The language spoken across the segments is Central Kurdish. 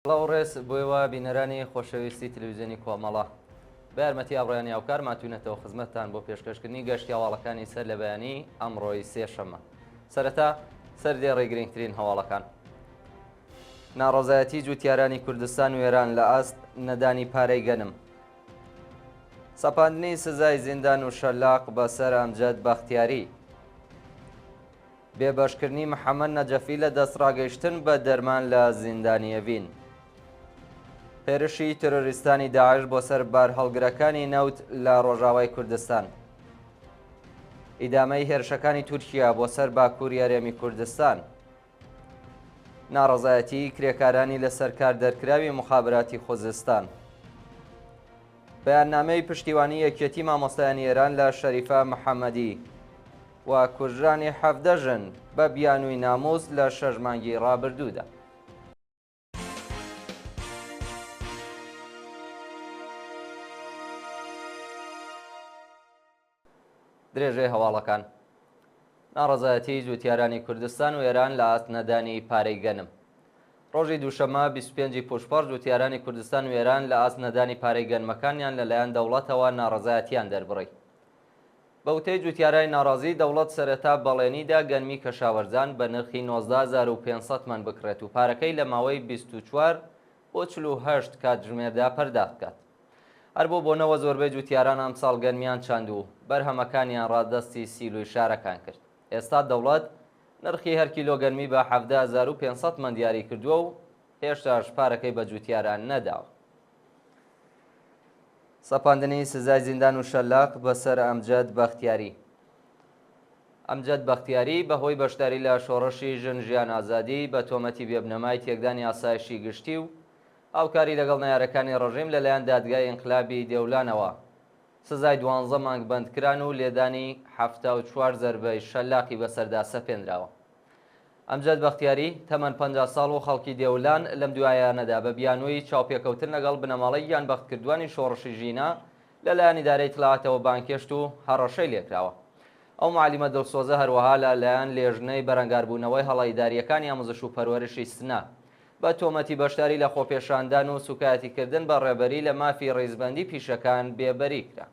سڵاو و ڕێز بۆ ئێوە بینەرانی خۆشەویستی تلویزیۆنی کۆمەڵە. بە یارمەتی هاوڕێیانی هاوکار ماتوینەتەوە خزمەتتان بۆ پێشکەشکردنی گەشتی هەواڵەکانی سەر لە بەیانی ئەمڕۆی سێشەممە. سەرەتا سەردێڕی گرنگترین هەواڵەکان. ناڕەزایەتی جوتیارانی کوردستان و ئێران لە ئاست نەدانی پارەی گەنم. سەپاندنی سزای زیندان و شەلاق بەسەر ئەمجەد بەختیاری. بێبەشکردنی محەمەد نەجەفی لە دەستڕاگەیشتن بە دەرمان لە زیندانی ئێڤین. هێرشی تێرۆریستانی داعش بۆ سەر بارهەڵگرەکانی نەوت لە ڕۆژاوای کوردستان. ئیدامەی هێرشەکانی تورکیا بۆ سەر باکووری هەرێمی کوردستان. ناڕەزایەتیی کرێکارانی لەسەر کار دەرکراوی موخابراتی خوزستان. بەیاننامەی پشتیوانی یەکیەتی مامۆستایانی ئێران لە شەریفە محەمەدی و کوژرانی 17 ژن بە بیانووی ناموس لە شەش مانگی ڕابردوودا. درێژەی هەواڵەکان. ناڕەزایەتیی جووتیارانی کوردستان و ئێران لە ئاست نەدانی پارەی گەنم. ڕۆژی دووشەممە 25 ی پووشپەڕ جووتیارانی کوردستان و ئێران لە ئاست نەدانی پارەی گەنمەکانیان لە لایەن دەوڵەتەوە ناڕەزایەتییان دەربڕی. بە وتەی جووتیارانی ناڕازی، دەوڵەت سەرەتا بەڵێنی دا گەنمی کەشاوەرزان بە نرخی 19,500 تمەن بکڕێت و پارەکەی لە ماوەی 24 بۆ 48 کاتژمێردا پەرداخت بکات. هەر بەو بۆنەوە زۆربەی جوتیاران ئەمساڵ گەنمیان چاند و بەرهەمەکانیان ڕادەستی سیلۆی شارەکان کرد. ئێستا دەوڵەت نرخی هەر کیلۆ گەنمی بە 17,500 تمەن دیاری کردووە و هێشتاش پارەکەی بە جوتیاران نەداوە. سەپاندنی سزای زیندان و شەلاق بەسەر ئەمجەد بەختیاری. ئەمجەد بەختیاری بەهۆی بەشداری لە شۆڕشی ژن ژیان ئازادی بە تۆمەتی بێبنەمای تێکدانی ئاسایشی گشتی و هاوکاری لەگەڵ نەیارەکانی ڕژیم لەلایەن دادگای ئینقلابی دێولانەوە سزای دوانزە مانگ بەندکران و لێدانی 74 زەربەی شەلاقی بەسەردا سەپێنراوە. ئەمجەد بەختیاری، تەمەن 50 ساڵ و خەڵکی دێولان، لەم دوایانەدا بە بیانووی چاوپێکەوتن لەگەڵ بنەماڵەی گیانبەختکردووانی شۆڕشی ژینا لەلایەن ئیدارەی ئیتلاعاتەوە بانگهێشت و هەڕەشەی لێکراوە. ئەو معەلیمە دڵسۆزە هەروەها لە لایەن لێژنەی بەرەنگاربوونەوەی هەڵە ئیدارییەکانی ئاموزش و پەروەرشی سنە بە تۆمەتی بەشداری لە خۆپێشاندان و سوکایەتیکردن بە ڕێبەری لە مافی ڕیزبەندی پیشەکان بێبەری کرا.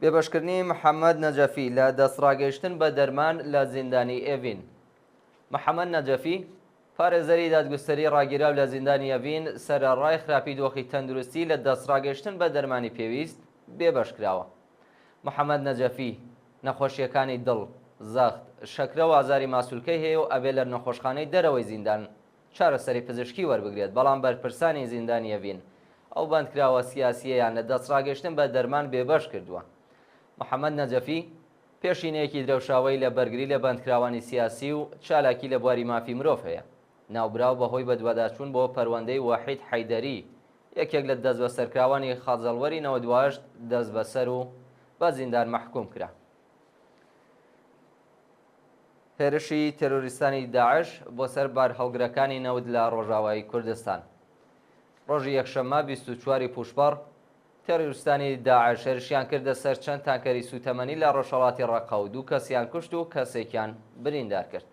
بێبەشکردنی محەمەد نەجەفی لە دەستڕاگەیشتن بە دەرمان لە زیندانی ئێڤین. محەمەد نەجەفی، پارێزەری دادگوستەری ڕاگیراو لە زیندانی ئەڤین، سەرەڕای خراپی دۆخی تەندروستی لە دەستڕاگەیشتن بە دەرمانی پێویست بێبەش کراوە. محەمەد نەجەفی، نەخۆشییەکانی دڵ، زەخت، شەکرە و ئازاری ماسولکەی هەیە و ئەبێ لە نەخۆشخانەی دەرەوەی زیندان چارەسەری پزیشکی وەربگرێت، بەڵام بەرپرسانی زیندانی ئەڤین ئەو بەندکراوە سیاسییەیان لە دەستڕاگەیشتن بە دەرمان بێبەش کردووە. محەمەد نەجەفی، پێشینەیەکی درەوشاوەی لە بەرگری لە بەندکراوانی سیاسی و چالاکی لە بواری مافی مرۆڤ هەیە. ناوبراو بەهۆی بەدواداچوون بۆ پەروەندەی وەحید حەیدەری، یەکێک لە دەستبەسەرکراوانی خەزەڵوەری 98 دەستبەسەر و بە زیندان مەحکووم کرا. هێرشی تێرۆریستانی داعش بۆ سەر بارهەڵگرەکانی نەوت لە ڕۆژاوای کوردستان. ڕۆژی یەکشەممە 24 ی پووشپەڕ، تێرۆریستانی داعش هێرشیان کردە سەر چەند تانکەری سووتەمەنی لە ڕۆژهەڵاتی ڕەققە و دوو کەسیان کوشت و کەسێکیان بریندار کرد.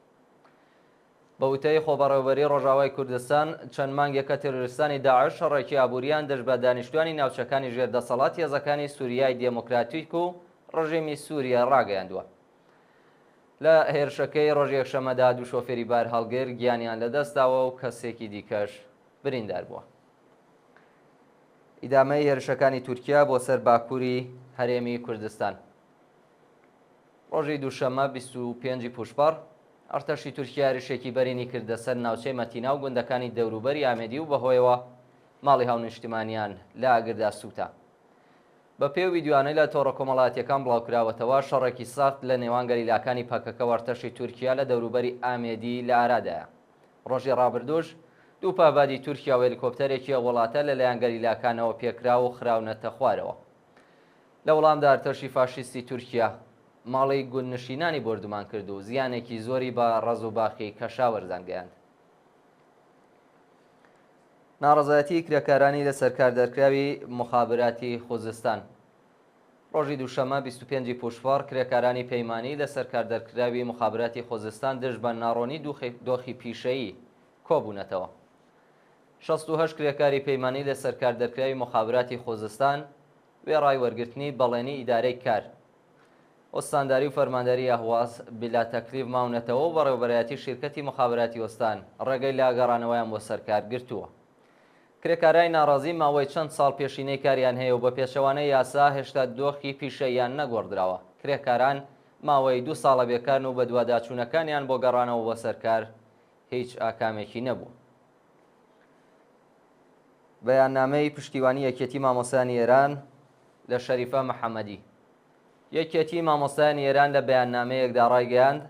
بە وتەی خۆبەڕێوەبەریی ڕۆژاوای کوردستان، چەند مانگێکە تێرۆریستانی داعش شەڕێکی ئابوورییان دژ بە دانیشتووانی ناوچەکانی ژێر دەسەڵاتی هێزەکانی سووریای دێموکراتیک و ڕژێمی سووریە ڕاگەیاندووە. لە هێرشەکەی ڕۆژی یەکشەممەدا دوو شۆفێری بارهەڵگر گیانیان لەدەستداوە و کەسێکی دیکەش بریندار بووە. ئیدامەی هێرشەکانی تورکیا بۆ سەر باکووری هەرێمی کوردستان. ڕۆژی دووشەممە 25 ی پووشپەڕ، ئەرتەشی تورکیا هێرشێکی بەرینی کردە سەر ناوچەی مەتینا و گوندەکانی دەوروبەری ئامێدی و بەهۆیەوە ماڵی هاونیشتمانیان لە ئاگردا سووتا. بە پێی ئەو ڤیدیۆیانەی لە تۆڕە کۆمەڵایەتییەکان بڵاوکراوەتەوە، شەڕێکی سەخت لە نێوان گەریلاکانی پەکەکە و ئەرتەشی تورکیا لە دەوروبەری ئامێدی لە ئارادایە. ڕۆژی ڕابردووش دوو پەهبادی تورکیا و هێلیکۆپتەرێکی ئەو وڵاتە لەلایەن گەریلاکانەوە پێکراو و خراونەتە خوارەوە. لە وەڵامدا ئەرتەشی فاشیستی تورکیا ماڵی گوندنشینانی بۆردومان کرد و زیانێکی زۆری بە ڕەز و باخی کەشاوەرزان گەیاند. ناڕەزایەتیی کرێکارانی لەسەرکار دەرکراوی موخابراتی خوزستان. ڕۆژی دووشەممە 25 ی پووشپەڕ کرێکارانی پەیمانی لەسەرکار دەرکراوی موخابراتی خوزستان دژ بە ناڕۆنی دۆخی پیشەیی کۆبوونەتەوە. 68 کرێکاری پەیمانی لەسەرکار دەرکراوی موخابراتی خوزستان وێڕای وەرگرتنی بەڵێنی ئیدارەی کار، ئوستانداری و فەرمانداری ئەهواز بلا تەکلیف ماونەتەوە و بەڕێوەبەرایەتی شیرکەتی موخابراتی ئوستان ڕێگەی لە گەڕانەوەیان بۆ سەر کار گرتووە. کرێکارای ناڕازی ماوەی چەند ساڵ پێشینەی کاریان هەیە و بە پێچەوانەی یاسا هێشتا دۆخی پیشەییان نەگۆڕدراوە. کرێکاران ماوەی دوو ساڵە بێکارن و بەدواداچوونەکانیان بۆ گەڕانەوە بۆ سەر کار هیچ ئاکامێکی نەبووە. بەیاننامەی پشتیوانی یەکێتی مامۆستایانی ئێران لە شەریفە محەمەدی. یەکێتی مامۆستایانی ئێران لە بەیاننامەیەکدا ڕایگەیاند،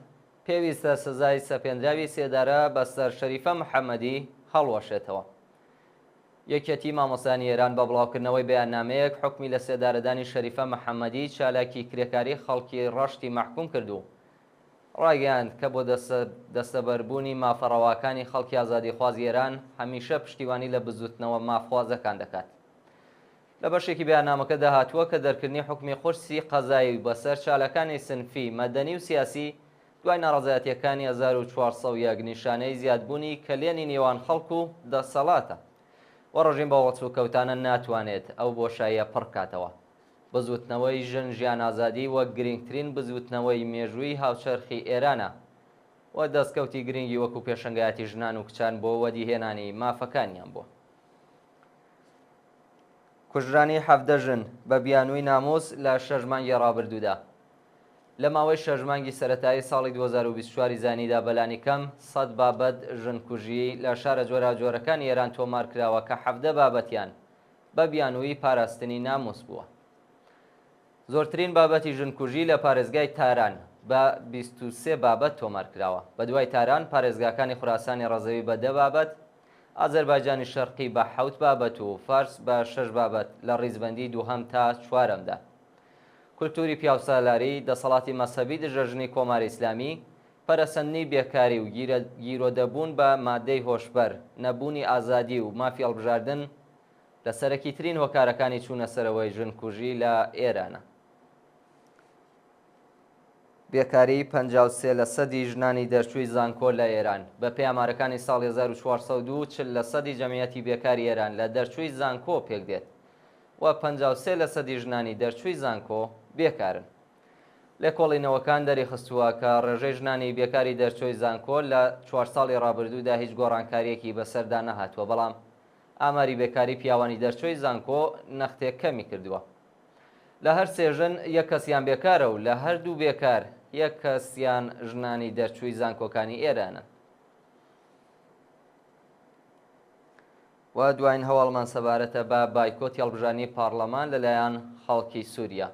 پێویستە سزای سەپێندراوی سێدارە بەسەر شەریفە محەمەدی هەڵوەشێتەوە. یەکێتی مامۆستایانی ئێران بە بڵاوکردنەوەی بەیاننامەیەک حوکمی لەسێدارەدانی شەریفە محەمەدی چالاکی کرێکاری خەڵکی ڕەشتی مەحکوم کرد و ڕایگەیاند کە بۆ دەستەبەربوونی مافە ڕەواکانی خەڵکی ئازادیخوازی ئێران هەمیشە پشتیوانی لە بزووتنەوە مافخوازەکان دەکات. لە بەشێکی بەیاننامەکەدا هاتووە کە دەرکردنی حوکمی قورسی قەزایی بەسەر چالاکانی سنفی، مەدەنی و سیاسی دوای ناڕەزایەتییەکانی 1401 نیشانەی زیادبوونی کەلێنی نێوان خەڵک و دەسەڵاتە و ڕژیم بەو هەڵسوکەوتانە ناتوانێت ئەو بۆشاییە پڕ بکاتەوە. بزووتنەوەی ژن ژیان ئازادی وەک گرینگترین بزووتنەوەی مێژووی هاوچەرخی ئێرانە و دەستکەوتی گرینگی وەکوو پێشەنگایەتی ژنان و کچان بۆ وەدیهێنانی مافەکانیان بووە. کوژرانی 17 ژن بە بیانووی ناموس لە شەش مانگی ڕابردوودا. لە ماوەی شەش مانگی سەرەتایی ساڵی 2024 ی زایینیدا بەلانیکەم 100 بابەت ژنکوژیی لە شارە جۆراوجۆرەکانی ئێران تۆمارکراوە کە 17 بابەتیان بە بیانووی پاراستنی ناموس بووە. زۆرترین بابەتی ژنکوژی لە پارێزگای تاران بە 23 بابەت تۆمار کراوە. بەدوای تاران، پارێزگاکانی خوراسانی ڕەزەوی بە دە بابەت، ئازەربایجانی شەرقی بە حەوت بابەت و فارس بە شەش بابەت لە ڕیزبەندیی دووهەم تا چوارەمدان. کولتووری پیاوسالاری، دەسەڵاتی مەزهەبی دژە ژنی کۆماری ئیسلامی، پەرەسەندنی بێکاری و گیرۆدەبوون بە مادەی هۆشبەر، نەبوونی ئازادی و مافی هەڵبژاردن لە سەرەکیترین هۆکارەکانی چوونەسەرەوەی ژنکوژی لە ئێرانە. بێکاریی 53 لەسەدی ژنانی دەرچووی زانکۆ لە ئێران، بەپێی ئامارەکانی ساڵی 1402، 40 لەسەدی جەمعیەتی بێکاری ئێران لە دەرچووی زانکۆ پێکدێت و 53 لەسەدی ژنانی دەرچووی زانکۆ بێکارن. لێکۆڵینەوەکان دەریخستووە کە ڕێژەی ژنانی بێکاری دەرچووی زانکۆ لە چوار ساڵی ڕابردوودا هیچ گۆڕانکارییەکی بەسەردا نەهاتووە، بەڵام ئاماری بێکاری پیاوانی دەرچووی زانکۆ نەختێک کەمی کردووە. لە هەر سێ ژن یەک کەسیان بێکارە و لە هەر دوو بێکار یەک کەسیان ژنانی دەرچووی زانکۆکانی ئێرانن. و دوایین هەواڵمان سەبارەتە بە بایکۆتی هەڵبژاردنی پاڕلەمان لەلایەن خەڵکی سووریا.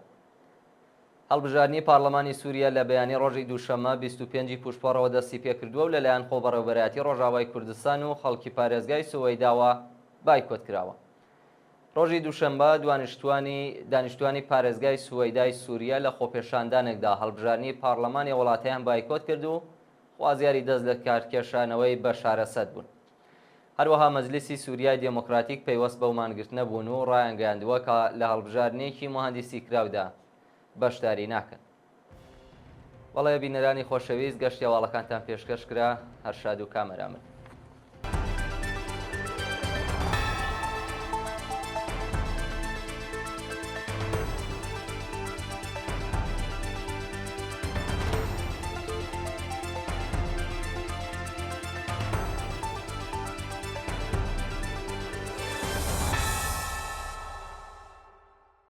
هەڵبژاردنی پاڕلەمانی سووریا لە بەیانی ڕۆژی دووشەممە 25 ی پووشپەڕەوە دەستی پێکردووە و لەلایەن خۆبەڕێوەبەرایەتی ڕۆژاوای کوردستان و خەڵکی پارێزگای سوەیداوە بایکۆت کراوە. ڕۆژی دووشەممە دوانیشتوانی دانیشتوانی پارێزگای سوەیدای سووریا لە خۆپێشاندانێکدا هەڵبژاردنی پاڕلەمانی وڵاتەیان بایکۆت کرد و خوازیاری دەست لەکارکێشانەوەی بەشار ئەسەد بوون. هەروەها مەجلیسی سوریای دێمۆکراتیک پەیوەست بەو مانگرتنە بوون و ڕایانگەیاندووە کە لە هەڵبژاردنێکی موهەندیسیکراودا بەشداری ناکەن. بەڵێ بینەرانی خۆشەویست گەشتی هەواڵەکانتان پێشکەش کرا، هەر شاد و کامەران بن.